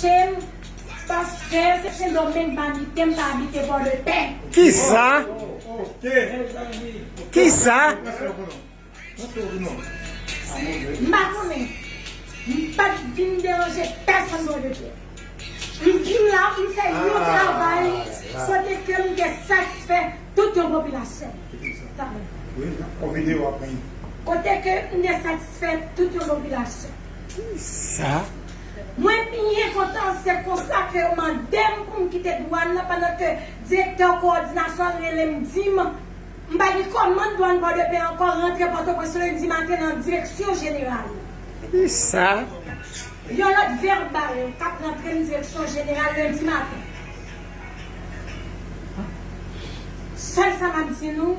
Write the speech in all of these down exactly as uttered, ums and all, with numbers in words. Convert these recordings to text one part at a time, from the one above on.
m, paske se Sendomeng m abite, m pa abite Pòdepè. Kisa? Kisa? M pa konnen. M pa t vin deranje pèsonn Pòdepè. M vin la pou m fè yon travay kote ke m te satisfè tout yon popilasyon. Tann. Kote ke m te satisfè tout yon popilasyon. Kisa? Mwen byen kontan, se konsa ke yo mande m pou m kite dwàn nan, pandan ke direktè kowòdinasyon an rele m, di m, m pa gen kòmann dwàn Pòdepè ankò, rantre Pòtoprens lendi maten nan direksyon jeneral. Kisa? Yon lòt vèbal k ap rantre m direksyon jeneral lendi maten. Sèl sa m ap di nou,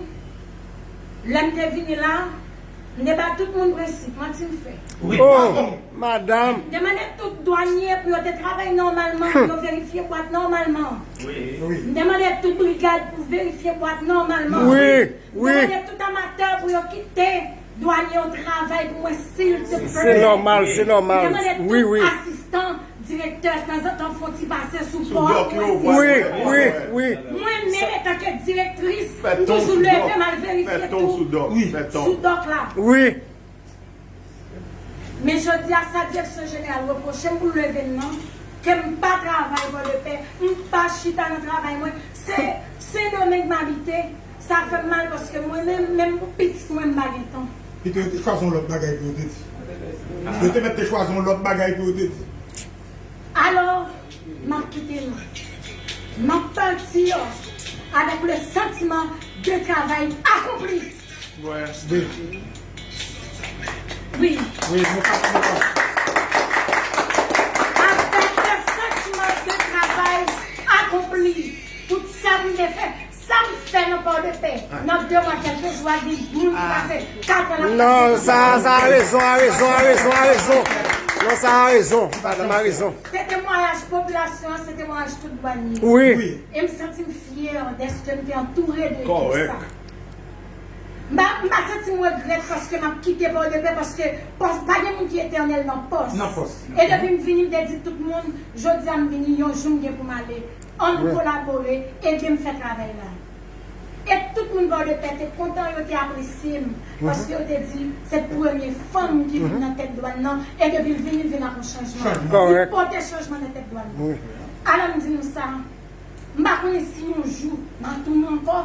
lè m te vini la, m te ba tout moun prensip, manti m fè. Oh, madanm. M te mande tout dwanye pou yo te travay nòmalman, pou yo verifye bwat nòmalman. M te mande tout brigad pou verifye bwat nòmalman. Wi, wi. M te mande tout amatè pou yo kite dwanye yo travay pou mwen, silteple. Se nòmal, se nòmal. M te mande tout asistan direktè, tanzantan, fè yon ti pase sou pò pou mwen, silteple. Wi, wi, wi. Mwen menm, antanke direktris, m toujou leve m al verifye tou sou dòk la. Wi. Men jodi a, sa direksyon jeneral repwoche m pou leve m nan, ke m pa travay Pòdepè, m pa chita nan travay mwen. Se Sendomeng m abite, sa fè m mal paske mwen menm, menm pou pitit mwen, m pa gen tan. Pito yo te chwazi yon lòt bagay pou yo te di. Yo te mèt te chwazi yon lòt bagay pou yo te di. Alò, m ap kite nou. M ap pati avèk le sentiment de travail accompli. Wi. Wi. Wi, nou pa, nou pa. Avèk le sentiment de travail accompli. Tout sa m te fè, sa m fè nan Pòdepè, nan de mwa, kèlke jou a, gen moun ki pase kat an ap... Non, sa, sa a rezon, a rezon, a rezon, a rezon. Non, sa a rezon. Madanm a rezon. Se temwayaj popilasyon an, se temwayaj tout dwanye. Wi. E m santi m fyè dèske m te antoure de ekip sa. M pa, m pa santi m regrèt paske m ap kite Pòdepè, paske pòs, pa gen moun ki etènèl nan pòs. Nan pòs. E depi m vini, m te di tout moun, jodi a m vini, yon jou m gen pou m ale. Ann kolabore, ede m fè travay la. E tout moun Pòdepè te kontan, yo te apresye m, paske yo te di, se premye fanm ki vin nan tèt dwàn nan, e depi l vini, l vin ak yon chanjman. Li pote chanjman nan tèt dwàn nan. Alò, m di nou sa, m pa konnen si yon jou, m a tounen ankò,